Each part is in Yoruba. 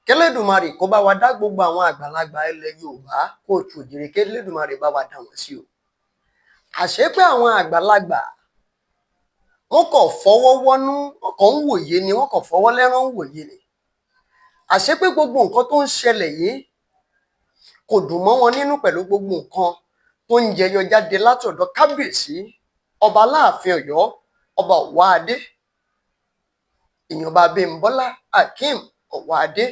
Kẹlẹ́dùmarè kó bá wa dá gbogbo àwọn àgbàlagbà ilẹ̀ Yorùbá kóòtù òjìrè, kẹlẹ́dùmarè bá wa dá wọn sí o. Àṣé pé àwọn àgbàlagbà wọn kò fọwọ́ wọ́nú, wọn kàn ń wòye ni, wọn kò fọwọ́ lẹ́rán ń wòye ni. Àṣé pé gbogbo nǹkan tó ń ṣẹlẹ̀ yìí kò dùn mọ́ wọn nínú, pẹ̀lú gbogbo nǹkan tó ń jẹyọ jáde látọ̀dọ̀ kábíyèsí ọba Aláàfin Ọ̀yọ́, ọba Ọ̀wọ́adé, ìyànba Abímbọ́lá Akeem Ọ̀wọ́adé.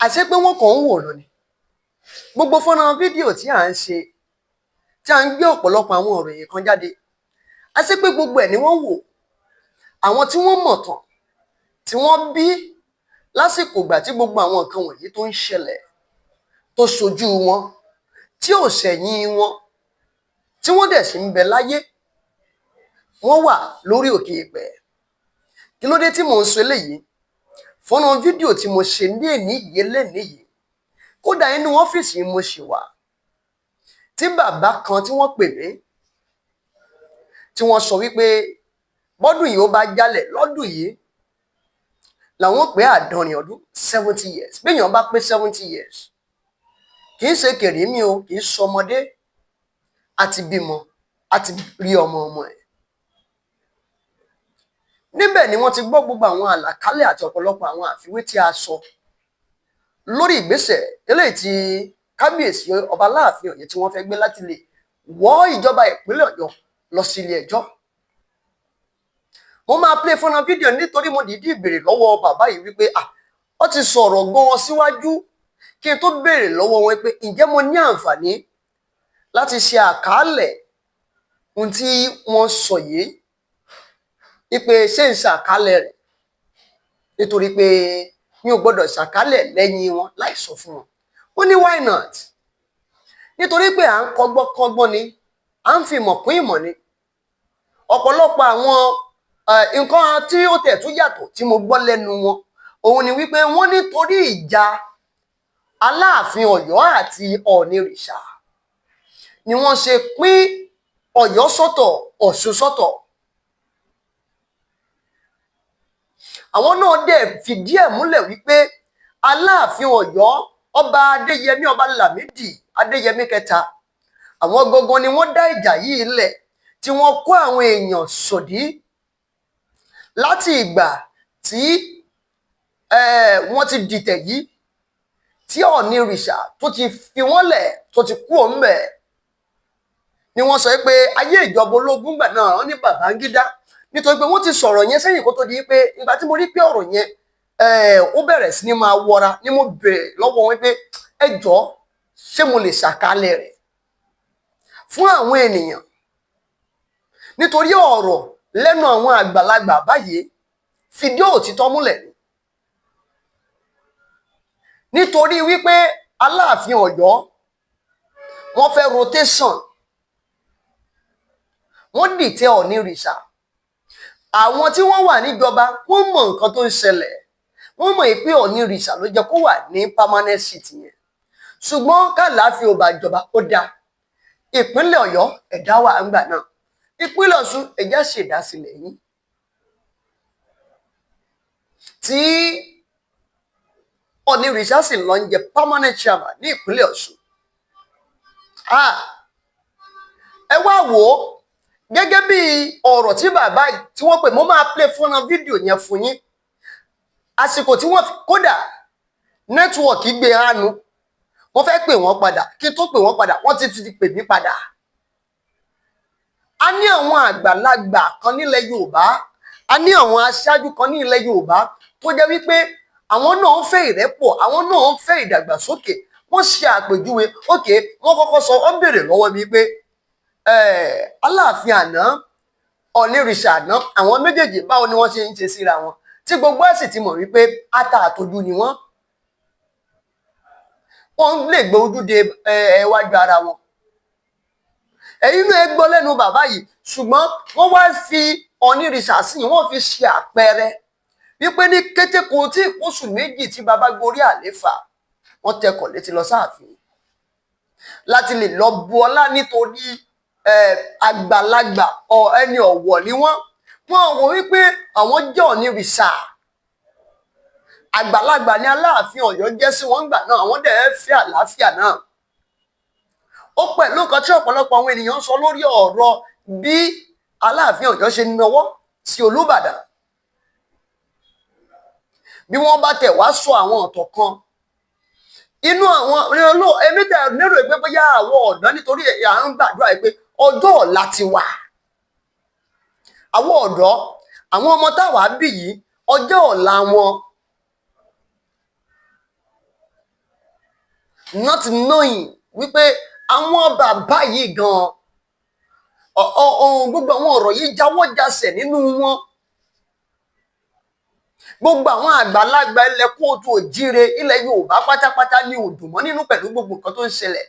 Àṣé pé wọ́n kàn ń wòran ni. Gbogbo fọ́nrán fídíò tí à ń ṣe, tí à ń gbé ọ̀pọ̀lọpọ̀ àwọn ìròyìn kan jáde, àṣé pé gbogbo ẹ̀ ni wọ́n wò. Àwọn tí wọ́n mọ̀ tán, tí wọ́n bí lásìkò ìgbà tí gbogbo àwọn nǹkan wọ̀nyí tó ń ṣẹlẹ̀, tó ṣojú wọn, tí ò ṣẹ̀yìn wọn, tí wọ́n dẹ̀ sì ń bẹ láyé, wọ́n wà lórí òkè ìpẹ́. Kí ló dé tí mò ń sọ eléyìí? Fọ́nrán fídíò tí mo ṣe ní èní yìí lénìí yìí, kódà inú ọ́fíìsì mo ṣì wà tí bàbá kan tí wọ́n pè mí, tí wọ́n sọ wípé bọ́dún yìí ó bá jálẹ̀ lọ́dún yìí làwọn pé 70 ọdún, 70 years. Béèyàn bá pé 70 years, kì í ṣe kèrémí o, kì í sọmọdé, àti bímọ, àti rí ọmọ ọmọ ẹ̀. Níbẹ̀ ni wọ́n ti gbọ́ gbogbo àwọn àlàkálẹ̀ àti ọ̀pọ̀lọpọ̀ àwọn àfiwé tí a sọ lórí ìgbésẹ̀ eléyìí tí kábíyèsí ọba Aláàfin Ọ̀yọ́ tí wọ́n fẹ́ gbé láti lè wọ́ ìjọba ìpínlẹ̀ Ọ̀yọ́ lọ sí ilé ẹjọ́. Mo máa play fọ́nrán fídíò nítorí mo dìídì béèrè lọ́wọ́ bàbá yìí wípé ah, ó ti sọ̀rọ̀ gan-an síwájú kí n tó béèrè lọ́wọ́ wọn pé ǹjẹ́ mo ní àǹfààní láti ṣe àkàálẹ̀ ohun tí wọ́n sọ yìí, wípé ṣé ń ṣàkálẹ̀ rẹ̀, nítorí pé mi ò gbọ́dọ̀ ṣàkálẹ̀ lẹ́yìn wọn láì sọ fún wọn. Ó ní why not? Nítorí pé à ń kọ́gbọ́n kọ́gbọ́n ni, à ń fi ìmọ̀ kún ìmọ̀ ni. Ọ̀pọ̀lọpọ̀ àwọn nǹkan tí ó tẹ̀ tún yàtọ̀ tí mo gbọ́ lẹ́nu wọn, òun ni wípé wọ́n nítorí ìjà Aláàfin Ọ̀yọ́ àti Ọ̀ọ̀nirìṣà ni wọ́n ṣe pín Ọ̀yọ́ sọ́tọ̀, Ọ̀ṣun sọ́tọ̀. Àwọn náà dẹ̀ fìdí ẹ̀ múlẹ̀ wípé Aláàfin Ọ̀yọ́, ọba Adéyẹmí, ọba Lámìdí Adéyẹmí kẹta, àwọn gangan ni wọ́n dá ìjà yìí lẹ̀, tí wọ́n kó àwọn èèyàn sòdí láti ìgbà tí wọ́n ti dìtẹ̀ yìí, tí Ọ̀ọ̀nirìṣà tó ti fi wọ́n lẹ̀, tó ti kú òun bẹ̀. Ni wọ́n sọ pé ayé ìjọba ológun gbà náà, wọ́n ní Babangida, nítorí pé wọ́n ti sọ̀rọ̀ yẹn sẹ́yìn kó tó di pé ìgbà tí mo rí pé ọ̀rọ̀ yẹn ó bẹ̀rẹ̀ sí ní máa wọra ni mo bèrè lọ́wọ́ wọn pé ẹ jọ̀ọ́, ṣé mo lè ṣàkálẹ̀ rẹ̀ fún àwọn ènìyàn? Nítorí ọ̀rọ̀ lẹ́nu àwọn àgbàlagbà báyìí fìdí òtítọ́ múlẹ̀ ni. Nítorí wípé Aláàfin Ọ̀yọ́, wọ́n fẹ́ rotation, wọ́n dìtẹ̀ Ọ̀ọ̀nirìṣà. Àwọn tí wọ́n wà níjọba, wọ́n mọ̀ nǹkan tó ń ṣẹlẹ̀, wọ́n mọ̀ pé Ọ̀ọ̀nirìṣà ló jẹ́ kó wà ní permanent seat yẹn, ṣùgbọ́n kàláàfin ò bá jọba, ó dáa, ìpínlẹ̀ Ọ̀yọ́ ẹ̀dá wà ńgbà náà, ìpínlẹ̀ Ọ̀ṣun ẹ̀já ṣèdásílẹ̀ yín. Tí Ọ̀ọ̀nirìṣà sì lọ ń jẹ permanent chairman ní ìpínlẹ̀ Ọ̀ṣun. Ẹ wá wò ó gẹ́gẹ́ bí ọ̀rọ̀ tí bàbá tí wọ́n pè. Mo máa play fọ́nrán fídíò yẹn fún yín. Àsìkò tí wọ́n, kódà network gbé hánu, wọ́n fẹ́ pè wọ́n padà. Kí n tó pè wọ́n padà, wọ́n ti ti pè mí padà. A ní àwọn àgbàlagbà kan nílẹ̀ Yorùbá, a ní àwọn aṣáájú kan ní ilẹ̀ Yorùbá tó jẹ́ wípé àwọn náà ń fẹ́ ìrẹ́pọ̀, àwọn náà ń fẹ́ ìdàgbàsókè. Wọ́n ṣe àpèjúwe ókè, wọ́n kọ́kọ́ sọ, wọ́n béèrè lọ́wọ́ mi pé Aláàfin àná, Ọ̀nìrìṣà àná, àwọn méjèèjì, báwo ni wọ́n ṣe ń ṣe síra wọn, tí gbogbo ẹ̀ sì ti mọ̀ wípé ata àtọjú ni wọ́n, wọ́n lè gbé ojúde ẹwájú ara wọn. Ẹ̀yin náà ẹ gbọ́ lẹ́nu bàbá yìí. Ṣùgbọ́n wọ́n wá fi Ọ̀nìrìṣà sí, wọ́n fi ṣe àpẹẹrẹ wípé ní kété kò tí oṣù 2 tí bàbá gorí àléfà, wọ́n tẹkọ̀ létí lọ sáàfin láti lè lọ bu ọlá, nítorí àgbàlagbà ẹni ọ̀wọ̀ ni wọ́n. Wọ́n wò wípé àwọn jẹ́ Ọ̀nìrìṣà. Àgbàlagbà ní Aláàfin Ọ̀yọ́ jẹ́ sí wọn gbà náà, àwọn dẹ̀ fẹ́ àlàáfíà náà. Ó pẹ̀lú nǹkan tí ọ̀pọ̀lọpọ̀ àwọn ènìyàn ń sọ lórí ọ̀rọ̀ bí Aláàfin Ọ̀yọ́ ṣe nawọ́ sí Olúbàdàn. Bí wọ́n bá tẹ̀ wá sọ àwọn ọ̀tọ̀ kan inú àwọn olóò, èmi tẹ̀ lérò pé bóyá àwọn ọ̀dọ́, nítorí à ń gbàdúrà pé ọjọ́ ọ̀la ti wà, àwọn ọ̀dọ́, àwọn ọmọ táwa bí yìí, ọjọ́ ọ̀la wọn, not knowing wípé àwọn bàbá yìí gan gbogbo àwọn ọ̀rọ̀ yìí jáwọ́ jasẹ̀ nínú wọn. Gbogbo àwọn àgbàlagbà ilẹ̀ kóòtù òjíire, ilẹ̀ Yorùbá pátápátá ní ò dùn mọ́ nínú pẹ̀lú gbogbo nǹkan tó ń ṣẹlẹ̀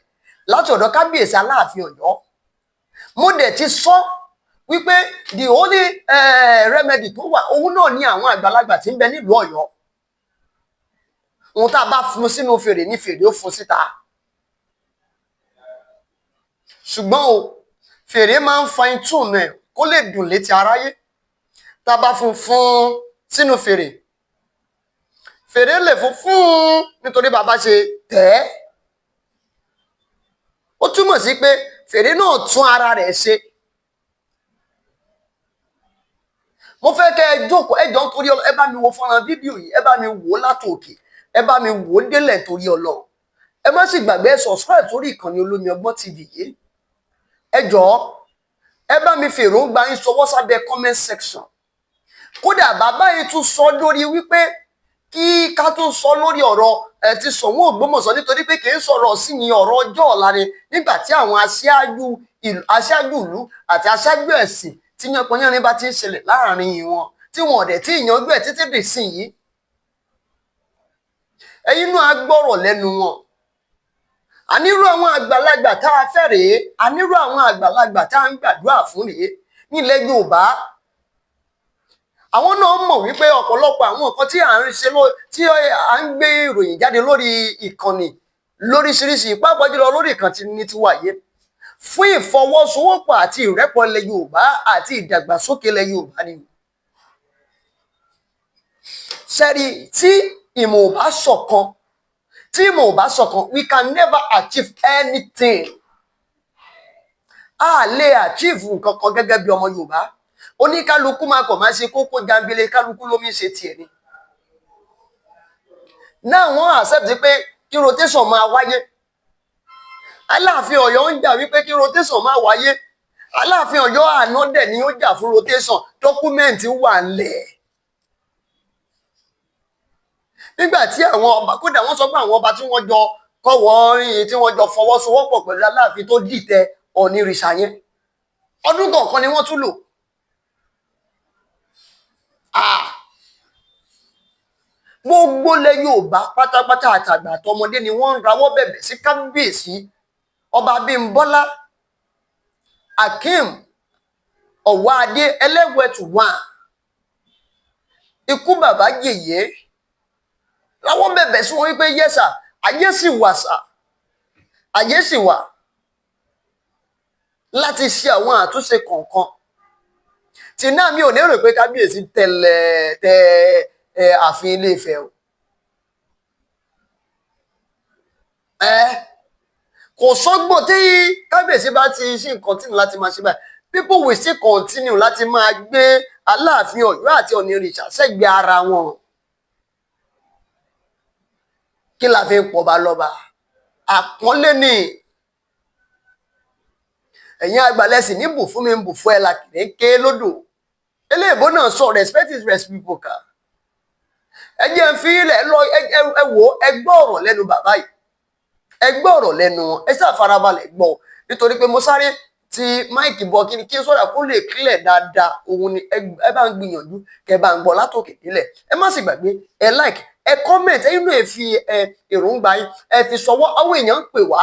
láti ọ̀dọ̀ kábíyèsí Aláàfin Ọ̀yọ́. Mo dẹ̀ ti sọ wípé the only remedy tó wà, òun náà ní àwọn àgbàlagbà tí ń bẹ nílùú Ọ̀yọ́. Ohun tá a bá fún sínú fèrè ní fèrè ó fún síta, ṣùgbọ́n o fèrè máa ń fine tune ẹ̀ kó lè dùn létí aráyé. Tá a bá fún fún sínú fèrè, fèrè lè fún fún nítorí bàbá ṣe tẹ̀ ẹ́. Ó túmọ̀ sí pé fèrè náà tún ara rẹ̀ ṣe. Mo fẹ́ kẹ́ ẹ jókòó, ẹ jọ̀ọ́, nítorí ẹ bá mi wo fọ́nrán fídíò yìí, ẹ bá mi wò ó látòkè, ẹ bá mi wò ó délẹ̀ torí Ọlọ́run. Ẹ má sì gbàgbé ẹ subscribe sórí ìkànnì Olómi Ọgbọ́n TV yìí. Ẹ jọ̀ọ́, ẹ bá mi fèròǹgbà yín ṣọwọ́ sábẹ́ comment section. Kódà bàbá yìí tún sọ lórí wípé kí ká tún sọ lórí ọ̀rọ̀ ẹ ti Ṣọ̀ún Ògbómọ̀ṣọ́, nítorí pé kì í sọ̀rọ̀ sí ní ọ̀rọ̀ ọjọ́ ọ̀la ni, nígbà tí àwọn aṣáájú ìlú àti aṣáájú ẹ̀sìn tí yánpọnyánrin bá ti ń ṣẹlẹ̀ láàrin wọn, tí wọn ọ̀dẹ̀ tí ìyanjú ẹ̀ títí dì sí yìí. Ẹ̀yin náà gbọ́rọ̀ lẹ́nu wọn. Ànírú àwọn àgbàlagbà tá a fẹ́ rèé, ànírú àwọn àgbàlagbà tá a ń gbàdúrà fún rèé nílẹ̀ Yorùbá. Àwọn náà mọ̀ wípé ọ̀pọ̀lọpọ̀ àwọn nǹkan tí à ń ṣe, tí à ń gbé ìròyìn jáde lórí ìkànnì lóríṣiríṣi, pàápàá jùlọ lórí ìkànnì ní tiwa yìí, fún ìfọwọ́sowọ́pọ̀ àti ìrẹ́pọ̀ ilẹ̀ Yorùbá àti ìdàgbàsókè ilẹ̀ Yorùbá ni. Ṣẹ́rí, tí ìmọ̀ ò bá ṣọ̀kan, tí ìmọ̀ ò bá ṣọ̀kan, we can never achieve anything. A lè achieve nǹkan kan gẹ́gẹ́ bí ọmọ Yorùbá. Oníkálukú máa kọ̀ máa ṣe kókó jambele, kálukú ló mi ṣe tiẹ̀ ni. Náà wọ́n accept pé kí rotation máa wáyé. Aláàfin Ọ̀yọ́ ń jà wípé kí rotation máa wáyé. Aláàfin Ọ̀yọ́ àná dẹ̀ ni ó jà fún rotation. Document wà ńlẹ̀ nígbà tí àwọn ọba, kódà wọ́n sọ pé àwọn ọba tí wọ́n jọ kọ́wọ́ rìn, tí wọ́n jọ fọwọ́sowọ́pọ̀ pẹ̀lú Aláàfin tó dìtẹ̀ Ọ̀nìrìṣà yẹn, ọdún kọ̀ọ̀kan ni wọ́n tún lò. Gbogbo ilẹ̀ Yorùbá pátápátá, àtàgbà àtọmọdé, ni wọ́n ń rawọ́ bẹ̀bẹ̀ sí kábíyèsí Ọba Abímbọ́lá Akeem Ọ̀wáadé Ẹlẹ́wẹ̀tù wà, ikú bàbá yèyé, rawọ́ bẹ̀bẹ̀ sí wọn wípé yes sir, ayé sì wà sir, ayé sì wà láti ṣe àwọn àtúnṣe kọ̀ọ̀kan. Tí náà mi ò lérò pé kábíyèsí tẹ̀lẹ̀ tẹ ẹ ààfin Ilé Ifẹ̀ o. Ẹ kò sọ́gbọ́n tí kábíyèsí bá ti ṣe continue láti máa ṣe báyìí, people will still continue láti máa gbé Aláàfin Ọ̀yọ́ àti Ọ̀nìrìṣà sẹ́gbẹ̀ẹ́ ara wọn. Kí la fi ń pọba lọ́ba? Àpọ́nlé ni. Ẹ̀yin àgbàlẹ̀sìn ní bù fún mi, ń bù fún ẹ la kìí ké lódò. Eléèbó náà sọ, "Respect is reciprocal." Ẹ jẹ́ ń fi ilẹ̀ lọ. Ẹ wò ó, ẹ gbọ́ ọ̀rọ̀ lẹ́nu bàbá yìí, ẹ gbọ́ ọ̀rọ̀ lẹ́nu wọn. Ẹ ṣáà farabalẹ̀ gbọ́, nítorí pé mo sáré tí mic bọ kí ni kí sọ́dà kó lè clear dáadáa. Òun ni ẹ bá ń gbìyànjú kẹ bá ń gbọ́ látòkè délẹ̀. Ẹ má sì gbàgbé ẹ like, ẹ comment, ẹ inú ẹ fi ẹ èròǹgbà yín ẹ fi ṣọwọ́. Àwọn èèyàn ń pè wá,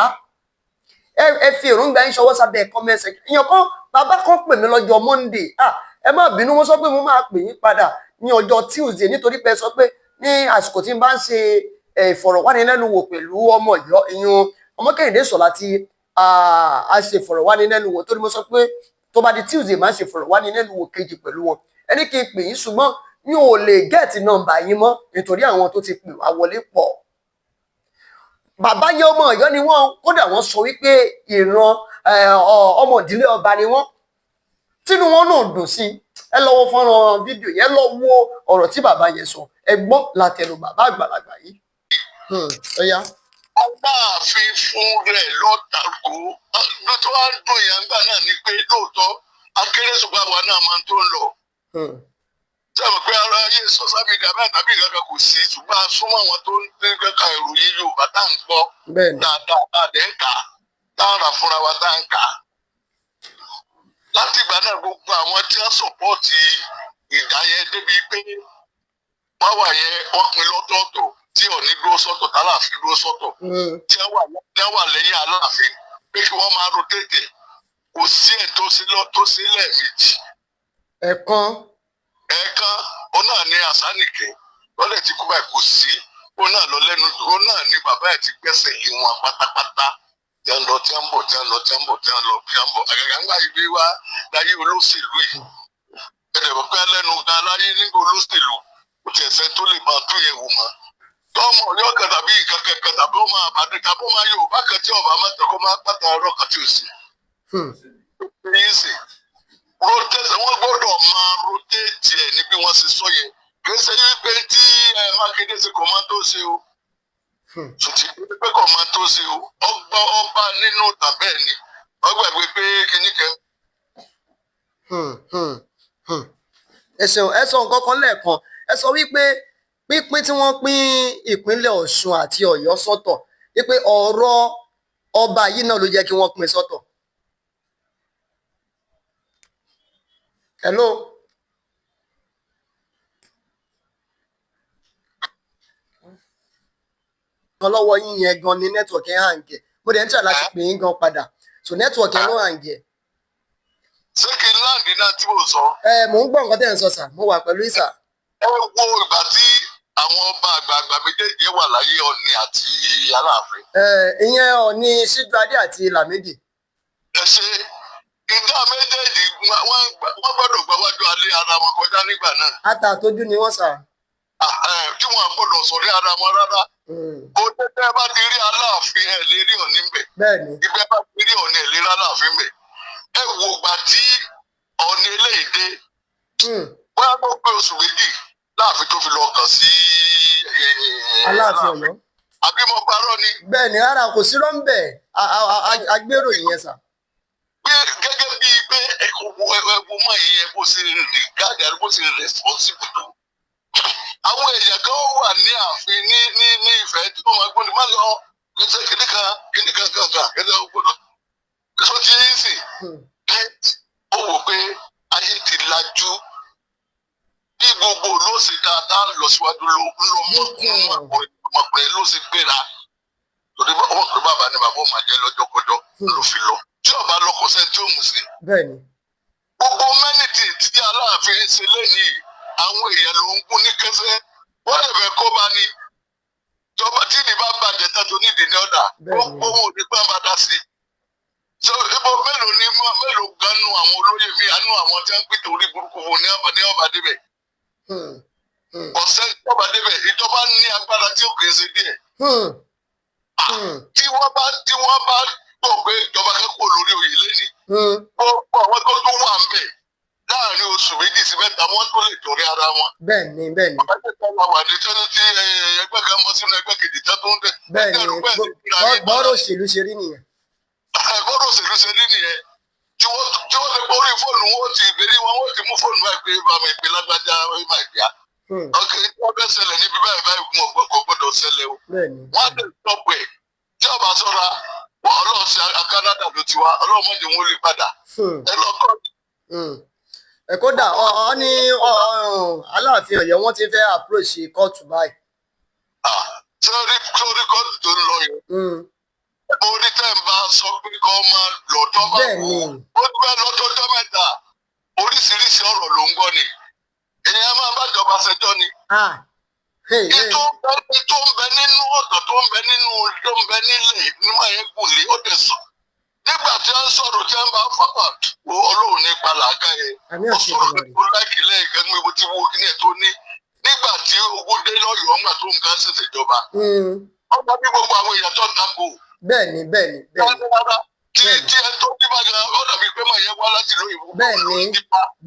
ẹ fi èròǹgbà yín ṣọwọ́ sábẹ́ comment section. Èèyàn kan, bàbá kan pè mí lọ́jọ́ Monday. Ah, ẹ má bínú, wọ́n sọ pé mo máa pè yín padà ní ọjọ́ Tuesday, nítorí pé ẹ sọ pé ní àsìkò tí n bá ń ṣe ìfọ̀rọ̀wánilẹ́nuwò pẹ̀lú ọmọ Ọ̀yọ́, ìyún ọmọ Kẹ́hìndé Sọ̀lá, tí a ṣe ìfọ̀rọ̀wánilẹ́nuwò, torí mo sọ pé tó bá di Tuesday máa ń ṣe ìfọ̀rọ̀wánilẹ́nuwò kejì pẹ̀lú wọn. Ẹni kí n pè yín, ṣùgbọ́n Mi ò lè get nọ́mbà yín mọ́ nítorí àwọn tó ti pè wá wọlé pọ̀. Bàbá yẹn, ọmọ Ọ̀yọ́ ni wọ́n. Kódà wọ́n sọ wípé ìran ọmọ ìdílé ọba ni wọ́n. Tínú wọn náà dùn sí. Ẹ lọ wo fọ́nrán fídíò yẹn, lọ wo ọ̀rọ̀ tí bàbá yẹn sọ. Ẹ gbọ́ látẹnu bàbá àgbàlagbà yìí. Ó yá. Aláàfin fún rẹ̀ lọ́tàkó ló tó wá ń dùn yẹn gbà náà ni pé lóòótọ́ akéré, ṣùgbọ́n àwa náà máa ń tó ń lọ. Sábà pé ara ayé social media bẹ́ẹ̀ tàbí ìkankan kò sí, ṣùgbọ́n a súnmọ́ àwọn tó ń gbé ka ìròyìn Yorùbá tá à ń gbọ́ dáadáa, tá a dẹ̀ ń kà á, tá a rà fúnra wa, tá à ń kà á. Láti ìgbà náà, gbogbo àwọn tí wọ́n support ìjà yẹn débi pé wọ́n wà yẹn, wọ́n pín lọ́tọ̀ọ̀tọ̀, tí Ọọ̀ni dúró sọ́tọ̀, tálàfin dúró sọ́tọ̀, tí wọ́n wà lẹ́yìn Aláàfin pé kí wọ́n máa rotate, kò sí ẹ̀ tó sí lọ tó sí lẹ́ẹ̀mejì. Ẹ̀kan. Ẹ̀ẹ̀kan, òun náà ní Àsánìkẹ́ lọ́lẹ̀ tí kú báyìí, kò sí òun náà lọ lẹ́nu. Òun náà ní bàbá ẹ̀ ti gbẹ́sẹ̀ ìwọ̀n pátápátá, tí wọ́n lọ, tí wọ́n bọ̀, tí wọ́n lọ, tí wọ́n bọ̀, tí wọ́n lọ, tí wọ́n bọ̀. Àgàgà ńgbà yìí bí wá láyé olóṣèlú yìí, ẹ̀rẹ̀ pẹ́ lẹ́nu gan láyé nígbà olóṣèlú, kò tiẹ̀ sẹ́ tó lè máa tún yẹn wò mọ́. Tọ́mọ Ọ̀yọ́ kan tàbí nǹkan kankan tàbí ọmọ àbàdàn tàbí ọmọ Yorùbá kan tí ọba máa tẹ̀kọ́ máa pàtàkì ọ̀rọ̀ kan tí ò sí. Yín sì rotate, wọ́n gbọ́dọ̀ máa rotate ẹ̀ ní bí wọ́n ṣe sọ yẹn. Kì í ṣe wípé tí Mákindé ṣe kò máa tó ṣe o. Sùtì pé kò máa tó ṣe o. Ọgbà ọba nínú tàbẹ́ ni wọ́n gbàgbé pé kinní kan. Ẹ ṣeun. Ẹ sọ nǹkan kan lẹ́ẹ̀kan. Ẹ sọ wípé pínpín tí wọ́n pín ìpínlẹ̀ Ọ̀ṣun àti Ọ̀yọ́ sọ́tọ̀, wípé ọ̀rọ̀ ọba yìí náà ló jẹ́ kí wọ́n pín sọ́tọ̀. Hello. Kan lọ́wọ́ yín yẹn gan ni network yẹn hang ẹ̀. Mo dẹ̀ ń try láti pè yín gan padà, so network yẹn ló hang ẹ̀. Ṣé kí n land náà tí mo sọ? Ẹ mò ń gbọ́ nǹkan tẹ́ ẹ̀ ń sọ, sir. Mo wà pẹ̀lú ìsà. Ẹ wo ìgbà tí àwọn ọba àgbààgbà méjèèjì wà láyé, Ọọ̀ni àti Aláàfin. Ẹ ìyẹn Ọọ̀ni Síjúadé àti Lámídì. Ẹ ṣe ìgbà méjèèjì, wọ́n gbọ́dọ̀ gbáwájú alẹ́ ara wọn kọjá nígbà náà. Ata àtọ́jú ni wọ́n, sir. Tí wọ́n gbọ́dọ̀ sọ̀rí ara wọn rárá. Kó tẹ́tẹ́ bá ti rí Aláàfin, ẹ̀ lè rí Ọọ̀ni ńbẹ̀. Ibẹ̀ bá ti rí Ọọ̀ni, ẹ̀ lè rí Aláàfin ńbẹ̀. Ẹ wo ìgbà tí Ọọ̀ni eléyìí dé, bóyá tó pé oṣù 2 láàfin tó fi lọ kàn sí Aláàfin Ọ̀yọ́. Àbí mo parọ́ ni? Bẹ́ẹ̀ni, rárá, kò sí rọ́ńbẹ̀, agbérò yẹn, sir. Pé gẹ́gẹ́ bíi pé ẹ̀wọ̀ mọ̀ yìí ẹ bó ṣe gáàdì, bó ṣe responsible tó. Àwọn èèyàn kan wà ní ààfin ní Ifẹ̀ tí wọ́n máa gbọ́dọ̀ má lọ ṣe kìnìkan kìnìkan kankan kìnìkan gbọ́dọ̀. Sọ ti yín sì. Ó wò pé ayé ti lajú, bí gbogbo ló ṣe dáadáa lọ síwájú ló ń lọ mọ́ ọmọkùnrin ló ṣe gbéra, torí ọmọ pé bàbá ni bàbá ó máa jẹ́ lọ́jọ́kọjọ́ ló fi lọ. Tí ọba lọ, kò sẹ́ni tí ó mú sí. Gbogbo mẹ́nìtì tí Aláàfin ṣe lẹ́yìn, àwọn èèyàn ló ń gún ní kẹsẹ́, wọ́n lè fẹ́ kó bá ní tọ́ba tí ìdí bá bàjẹ́ tán tó nídìí ní ọ̀dà, gbogbo wọn ò ní pẹ́ bá dá sí. So ibo mélòó ni mélòó gan nu àwọn olóyè mi àánú àwọn tí wọ́n ń pètè orí burúkú wo ní ọba débẹ̀? Ọ̀sẹ̀ ìjọba débẹ̀, ìjọba ní agbára tí ó kì í ṣe díẹ̀. Tí wọ́n bá gbọ́ pé ìjọba kẹ́kọ̀ọ́ lórí oyè lẹ́nìí, gbogbo àwọn tó tún wà ń bẹ̀, láàrin oṣù 2 sí 3, wọ́n tó lè dọ̀rẹ́ ara wọn. bẹ́ẹ̀ni bẹ́ẹ̀ni. Ẹgbẹ́ kan wà wà ní tẹ́lẹ̀ tí ẹgbẹ́ kan bọ́ sínú ẹgbẹ́ kejì tó ń dẹ̀. Bọ́rọ̀ òṣèlú ṣe rí nìyẹn. Bọ́rọ̀ òṣèlú ṣe rí nìyẹn. Tí wọ́n lè borí fóònù, wọn ti ìbéèrè wọn, wọ́n ti mú fóònù báyìí pé bá mi pè lágbájá máa gbà. Ọkẹ́ tí wọ́n fẹ́ ṣẹlẹ̀ níbi báyìí báyìí, kò gbọ́dọ̀ ṣẹlẹ̀ o. Wọ́n á lè stop ẹ̀ tí ọba sọ́ra. Ọlọ́run ṣe Canada ló ti wá, Ọlọ́run mọ̀jẹ̀ wọn lè padà. Ẹ lọ kọ́. Ẹ kódà ọ ní Aláàfin Ọ̀yọ́, wọ́n ti fẹ́ approach kóòtù báyìí. Sórí kóòtù tó ń lọ yẹn, mo ní tẹ́ ń bá sọ pé kọ́ máa lọ tó bá wù ú, ó ti fẹ́ lọ tọ́jọ́ mẹ́ta, oríṣiríṣi ọ̀rọ̀ ló ń gbọ́ ni. Èèyàn máa bá jọba ṣẹjọ́ ni. Ètò ń bẹ nínú ọ̀tọ̀, tó ń bẹ nínú, tó ń bẹ nílẹ̀ nígbà yẹn gùn lé ó tẹ̀ sọ. Nígbà tí wọ́n ń sọ̀rọ̀ tí wọ́n bá fapá wo Ọlọ́run nípa làákàyè. Àmì Ó àṣẹ sọ̀rọ̀ Èdùmàrè. tó láìkí lẹ́ẹ̀kan ní ibo tí wo kíní ẹ̀ tó ní. Nígbà tí owó dé lọ́yọ̀ọ́ ńgbà tó nǹkan ṣẹ̀ṣẹ̀ jọba. Ọgbà bí gbogbo àwọn èèyàn tó ń takò. Bẹ́ẹ̀ ni, bẹ́ẹ̀ ni, bẹ́ẹ̀ ni. Rárá, tí Bẹ́ẹ̀ni. tí ẹ tó bí bá gan, ó dàbí pé màá yẹ wá láti ìlú ìwú. Bẹ́ẹ̀ni.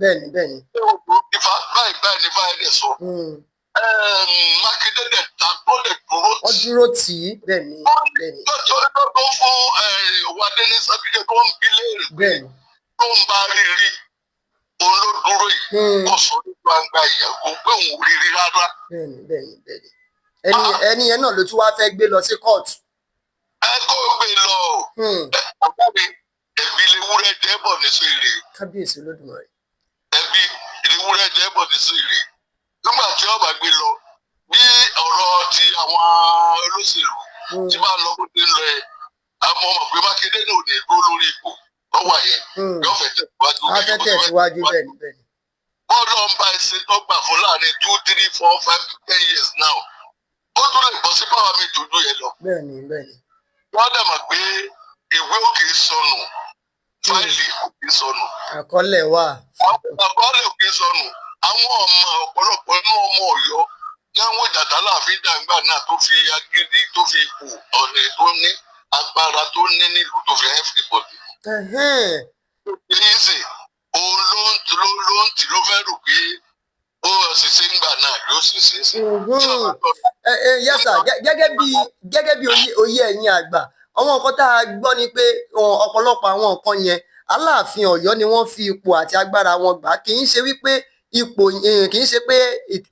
Bẹ́ẹ̀ ni, bẹ́ẹ̀ ni. Ifá báyìí báyìí ní báyìí dẹ̀ sọ. Mákindé dẹ̀ ta tó lè dúró Ó tì. dúró tì í. Bẹ́ẹ̀ ni, bẹ́ẹ̀ ni. Tó tó fún Wadé ní sábìkẹ́ tó ń bi léèrè Bẹ́ẹ̀ ni. tó ń bá rí rí òun ló dúró yìí. Kò sọ ní gbangba ìyàwó pé òun ò rí rí rárá. Bẹ́ẹ̀ ni, bẹ́ẹ̀ ni, bẹ́ẹ̀ ni. Ẹni yẹn náà ló tún wá fẹ́ gbé lọ sí kóòtù. Ẹ kó gbé lọ. Ọ̀gá mi, ẹ̀bí lewúrẹ́ jẹ́ bọ̀ ní sèrè. Kábíyèsí Olódùmarè. Ẹbí ìwúrẹ́ jẹ́ bọ̀ ní sèrè. Nígbà tí ọba gbé lọ, bí ọ̀rọ̀ ti àwọn olóṣèlú tí bá lọ bó ti ń lọ ẹ̀, àmọ́ mọ̀ pé Mákindé náà ò ní dúró lórí ipò tó wà yẹn. Yóò fẹ́ tẹ̀síwájú. A fẹ́ tẹ̀síwájú, bẹ́ẹ̀ ni, bẹ́ẹ̀ ni. Bọ́ọ̀lù ọba ẹ̀sìn tó gbà fún láàrin 2, 3, 4, 5, 10 years now. Ó tún lè bọ́ sí power mi tójú yẹn lọ. Bẹ́ẹ̀ ni, bẹ́ẹ̀ ni. Wọ́n dẹ̀ mọ̀ pé ìwé ò kì í sọnù, fáìlì kò kì í sọnù. Àkọọ́lẹ̀ wà. Àkọọ́lẹ̀ ò kì í sọnù. Àwọn ọmọ ọ̀pọ̀lọpọ̀ inú ọmọ Ọ̀yọ́ ní àwọn ìjàdá láàfin dàgbà náà tó fi agídí tó fi ipò ọ̀nà tó ní agbára tó ní nílùú tó fi everybody. Èyí sì òun ló ń ló ló ń tì ló fẹ́ rò pé ó sì ṣe ń gbà náà yóò sì ṣe é ṣe. Ẹ ẹ, yes sir, gẹ́gẹ́ bí òye ẹ̀yin àgbà, àwọn nǹkan tá a gbọ́ ni pé ọ̀pọ̀lọpọ̀ àwọn nǹkan yẹn, Aláàfin Ọ̀yọ́ ni wọ́n fi ipò àti agbára wọn gbà, kì í ṣe wípé ipò, kì í ṣe pé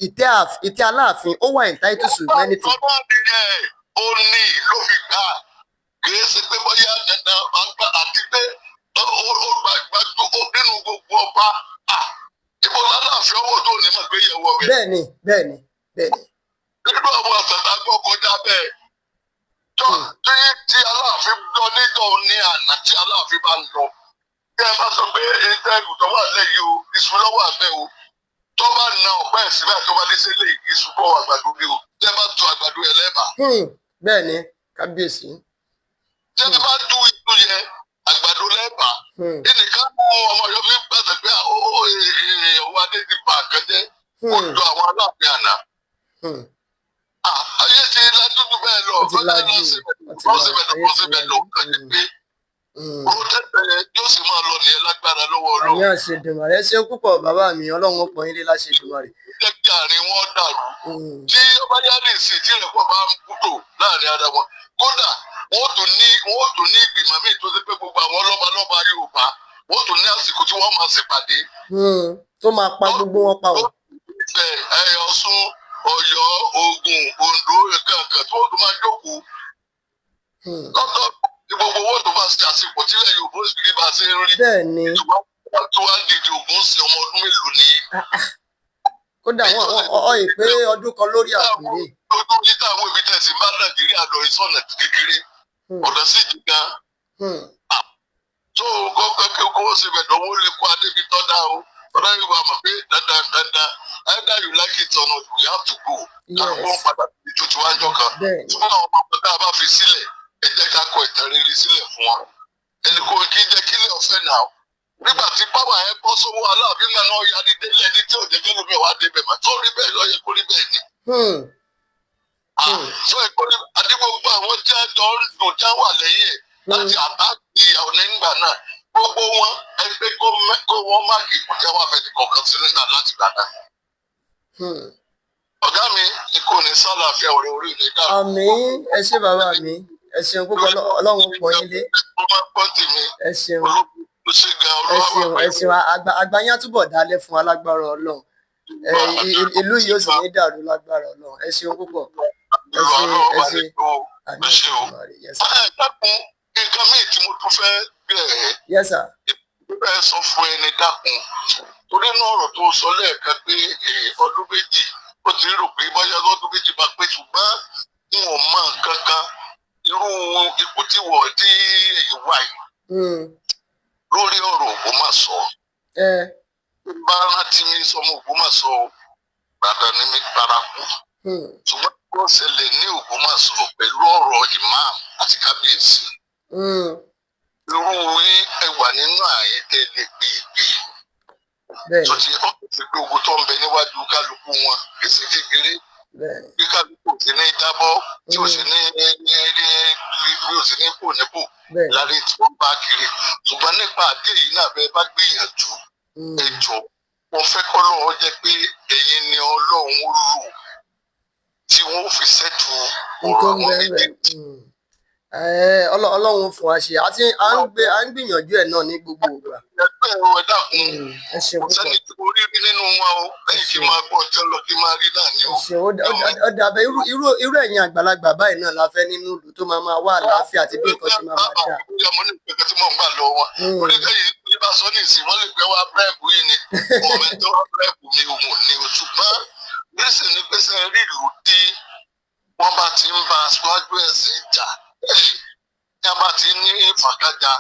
ìtẹ́ Aláàfin ó wà entitled to many things. Ọmọ nìyẹn ó ní ló fi gbà kì í ṣe pé bóyá dandan àgbà àti pé ó gba gbàgbó nínú gbogbo ọba. Ibo lálàáfíà ọwọ́ tó ní mọ̀ pé yẹ̀wò ọbẹ̀. Bẹ́ẹ̀ ni, bẹ́ẹ̀ ni, bẹ́ẹ̀ ni. Nínú àwọn àtàtà gbọ́ kọjá bẹ́ẹ̀ tó tí Aláàfin lọ níjọ́ ní àná tí Aláàfin bá lọ, bí ẹ bá sọ pé iṣẹ́ ìgùtọ̀ wà lẹ́yìn o, iṣu lọ́wọ́ àbẹ́ o, tó bá na ọ̀pẹ́ ẹ̀ síbẹ̀ tó bá dé sílé iṣu bọ́ àgbàdo bí o, tẹ́ bá tu àgbàdo yẹn lẹ́bàá. Bẹ́ẹ̀ ni, kábíyèsí. Tẹ́ bá tu iṣu yẹn àgbàdo lẹ́bàá. Ẹnìkan mú ọmọ yọ fi pàṣẹ pé ó ọwọ́ adé ti bà nǹkan jẹ́, ó jọ àwọn Aláàfin àná. Ayé ti lajú jù bẹ́ẹ̀ lọ. Ó ti lajú, ó ti lọ́sibẹ̀ lọ́sibẹ̀ ló ń kàn pé ó tẹ́tẹ̀ yóò sì máa lọ nìyẹn lágbára lọ́wọ́ Àmì Ọlọ́run. àṣẹ Èdùmàrè. Ẹ ṣeun púpọ̀, bàbá mi. Ọlọ́run ó pọ́n yín lé láṣẹ Èdùmàrè. Jẹ́ kí àárín wọn dàrú. Tí ọba yá ní ìsìn tí ìrẹ́pọ̀ bá ń kútó láàrin ara wọn, kódà wọ́n tún ní ìgbìmọ̀ míì tó ṣe pé gbogbo àwọn lọ́balọ́ba Yorùbá wọ́n tún ní àsìkò tí wọ́n máa ṣèpàdé. Tó máa pa gbogbo wọn pa ọ̀. Ifẹ̀, Ọ̀ṣun, Ọ̀yọ́, Ògùn, Oǹdó, nǹkan tí wọ́n tún máa jókòó lọ́tọ̀ tí gbogbo owó tó bá ṣe àsìkò tílẹ̀ Yorùbá ó sì rí bá a ṣe ń rí. Bẹ́ẹ̀ ni. Wọ́n tún wá dìde Ògùn sí ọmọ ọdún mélòó ní. Kódà wọn ọ ìpé ọdún kan lórí àpèrè. Lójú ní táwọn ibi tẹ̀sí bá Nàìjíríà lọ ìsọ̀nà kékeré, ọ̀nà sì jì gan. Tó kọ́kọ́ kí kó ṣe bẹ̀dọ̀ owó lè kó adébi tọ́ dá o. Ọ̀dọ́ Yorùbá mọ̀ pé dandan dandan, either you like it or not, we have to go. Kálukú ń padà sí tuntun wájọ kan. Ṣùgbọ́n àwọn ọmọ tá a bá fi sílẹ̀, ẹ jẹ́ ká kọ ìtàn rere sílẹ̀ fún wọn. Ẹnì kò kí jẹ́ kílẹ̀ ọ̀fẹ́ náà. Nígbà tí power ẹ bọ́ sówó Aláàfin náà náà yarí délé ẹni tí ò jẹ́ kí lómi wá débẹ̀ mà tó rí bẹ́ẹ̀ lọ́yẹ kó rí bẹ́ẹ̀ ni. Sọ ìkórè àti gbogbo àwọn tí a jọ ń dùn tí a wà lẹ́yìn ẹ̀ láti àtàkì onígbà náà, gbogbo wọn ẹgbẹ́ kó wọ́n máàkì kò tí a wà fẹ́ẹ́ kọ̀ọ̀kan sí nígbà láti gbà náà. Ọ̀gá mi ikú ní sálàáfíà ọ̀rẹ́ orí mi dàrú. Àmín. Ẹ ṣé, bàbá mi, ẹ ṣeun púpọ̀. Ọlọ́run pọ́n yín lé. Mo máa ń gbọ́ tèmi. Ẹ ṣeun. Olóògùn ṣe gan. Ẹ ṣeun, ẹ ṣeun. Àgbà yín á túbọ̀ dálẹ̀ fún alágbára Ọlọ́run. Ìlú yìí ó sì ní dàrú lágbára Ọlọ́run. Ẹ ṣeun púpọ̀, ẹ ṣe, ẹ ṣe. Àmín Èdùmàrè. Yes sir. Ẹ dákun, nǹkan míì tí mo tún fẹ́ bẹ̀rẹ̀ Yes sir. bẹ́ẹ̀ sọ fún ẹni, dákun, torí náà ọ̀rọ̀ tó sọ lẹ́ẹ̀kan pé ọdún 2 ó ti rò pé bóyá ọdún 2 bá pé, ṣùgbọ́n n ò mọ nǹkan kan irú ipò tí wọ̀ tí èyí wà yìí lórí ọ̀rọ̀ Ògbómọ̀ṣọ́. Bá rántí mi sọmọ Ògbómọ̀ṣọ́, gbàdá ni mi paraku, ṣùgbọ́n kó ṣẹlẹ̀ ní Ògbómọ̀ṣọ́ pẹ̀lú ọ̀rọ̀ imam àti kábíyèsí. Irú yín, ẹ wà nínú àyè tẹ́lẹ̀ pé ìpè tó ti ọ́ ti pé ogun tó ń bẹ níwájú kálukú wọn kì í ṣe kékeré. Bí kálukú ò sí ní jábọ́, tí ò sí ní ní ní bí ò sí ní kò nípò lárí tí wọ́n bá kiri. Ṣùgbọ́n nípa àdé yìí náà, bẹ́ẹ̀ bá gbìyànjú, ẹ jọ̀ọ́, wọ́n fẹ́ kọ́ lọ́wọ́ jẹ́ pé ẹ̀yin ni Ọlọ́run ó lò tí wọ́n ó fi ṣẹ́tù ọ̀rọ̀ Nǹkan àwọn bẹ́ẹ̀ bẹ́ẹ̀. méjèèjì. Ọlọ́run fún wa ṣe, àti à ń gbìyànjú ẹ̀ náà ní gbogbo ìgbà. Ẹgbẹ́ ẹ̀rọ, ẹ dákun. Ẹ ṣeun Kò púpọ̀. sẹ́ni tí mo rí rí nínú wọn o, lẹ́yìn kí n máa gbọ́ ọjọ́ lọ, kí n máa rí náà ni Ẹ o. ṣeun. Ó dà bẹ́ẹ̀. Irú ẹ̀yin àgbàlagbà báyìí náà la fẹ́ nínú ìlú tó máa máa wá àlàáfíà àti bí nǹkan ṣe máa máa dà. Bóyá mo ní ìpẹ́kẹ́ tí mò ń gbà lọ wọn. Oníkẹ́yìn ní bá sọ ní ìsìn, wọ́n lè pẹ́ wá bribe yìí ni. Ọmọ tó wá bribe mi ò mọ̀ ní o. Ṣùgbọ́n nísìn ní pé sẹ́ rí ìlú tí wọ́n bá ti ń bá aṣáájú ẹ̀sìn jà, tí a bá ti ní ìfàkájà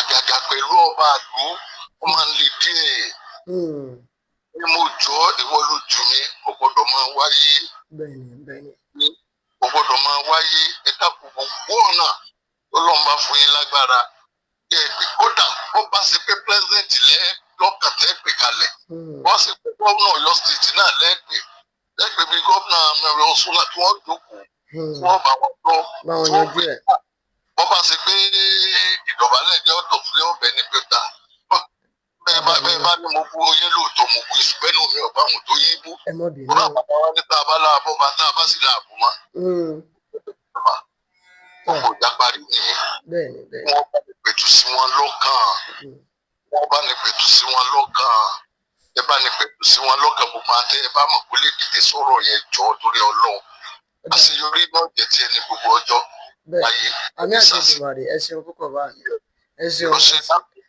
àgàgà pẹ̀lú ọba àlú, ó máa ń le díẹ̀. Ní mo jọ ìwọ ló jù mí, kò gbọ́dọ̀ máa wáyé. bẹ́ẹ̀ni bẹ́ẹ̀ni Kò gbọ́dọ̀ máa wáyé. Ẹ dákun, gbogbo ọ̀nà tó lọ́n bá fún yín lágbára ẹ pé, kódà ó bá ṣe pé president lẹ́ lọ́kàn tẹ́ pè kalẹ̀, wọ́n sì pé gómìnà Ọ̀yọ́ State náà lẹ́pẹ̀ bí gómìnà mẹ́rin Ọ̀ṣun láti wọ́n jókòó, tí wọ́n bá wọn lọ, Bá wọn tí wọ́n yanjú pè ẹ̀. Wọ́n bá ṣe pé ìdọ̀bálẹ̀ jẹ́ ọ̀tọ̀ fún ọ̀bẹ ní pé ta bẹ́ẹ̀ bá ní mo bú oyún lóòótọ́, mo bú iṣu bẹ́ẹ̀ ní omi ọ̀bá àwọn tó yí bú. Ẹ mọ̀ bínú. Wọ́n bá bàbá wa ní tá a bá láàbọ̀ bá tá a bá sì láàbọ̀ mọ́, ọkọ̀ ìjà parí nìyẹn. bẹ́ẹ̀ni bẹ́ẹ̀ni Wọ́n bá ní pẹ̀tù sí wọn lọ́kàn. Wọ́n bá ní pẹ̀tù sí wọn lọ́kàn. Ẹ bá ní pẹ̀tù sí wọn lọ́kàn. Gbogbo àtẹ ẹ bá mọ̀ kó lè dìde sọ̀rọ̀ yẹn, jọ torí Ọlọ́run. Ó dà. Àṣeyọrí náà jẹ́ tiẹ̀ ní gbogbo ọjọ́ láyé. Àmì àti Èdùmàrè. Ẹ ṣeun púpọ̀ bá mi, ẹ ṣeun. Ó ṣe,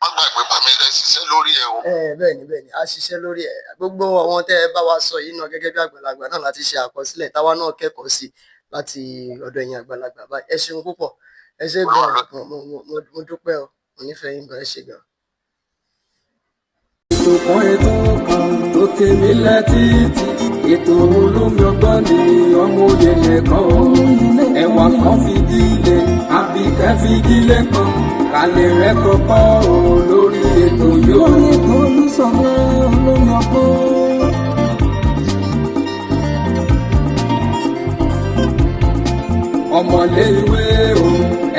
má gbàgbé bá mi lẹ ṣiṣẹ́ lórí ẹ o. Ẹ bẹ́ẹ̀ni, a ṣiṣẹ́ lórí ẹ̀. Gbogbo àwọn tẹ́ ẹ bá wa sọ yìí náà gẹ́gẹ́ bí àgbàlagbà náà láti ṣe àkọsílẹ̀, táwa náà kẹ́kọ̀ọ́ sí láti ọ̀dọ̀ ẹ̀yin àgbàlagbà báyìí. Ẹ ṣeun púpọ̀, ẹ ṣe gan. Mo dúpẹ́ o, mo nífẹ̀ẹ́ yín gan, ẹ ṣe gan. Ètò kan, ètò kan tó tèmi létí títí, ètò olómi ọgbọ́n ni. Ọmọ òye lẹ́kọ̀ọ́, ẹwà kan fìdílé, àbíkẹ́ fìdílé kan kálẹ̀ rẹ̀ kọ́kọ́ o lórí ètò yóò. Lórí ètò Olúṣọlá olómi ọgbọ́n. Ọmọlé ìwé o,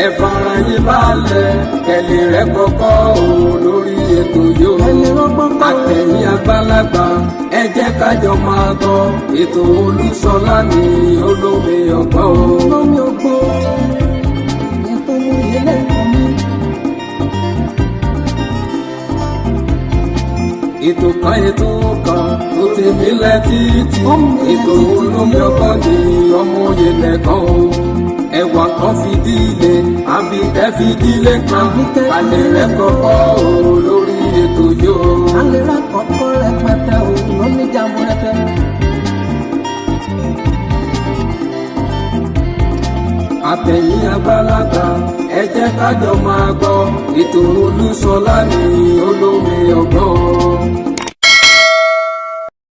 ẹ fara yín balẹ̀, kẹlẹ̀ rẹ̀ kọ́kọ́ o lórí ètò yóò. Kẹ́lẹ́ rọ́gbọ́n kọ́. Àtẹ̀yìn àgbàlagbà, ẹ jẹ́ kájọ máa gbọ́ ètò Olúṣọlá ní olómi ọgbọ́n o. Olómi ọgbọ́n, ètò oyè lẹ́kọ̀ọ́ mi. Ètò kan, ètò kan tó ti mílẹ̀ títí, ètò olómi ọgbọ́n ní ọmọ òye lẹ́kọ̀ọ́ o. Ẹwà kan fìdílé, àbíkẹ́ fìdílé kan alẹ́ rẹ̀ kọ́kọ́ o lórí ètò yóò. Alẹ́ rà kọ́kọ́ rẹpẹtẹ o, lóní jàmbúrẹ́tẹ́. Àtẹ̀yìn àgbàlagbà, ẹ jẹ́ kájọ máa gbọ́ ètò Olúṣọlá ní olómi ọgbọ́n.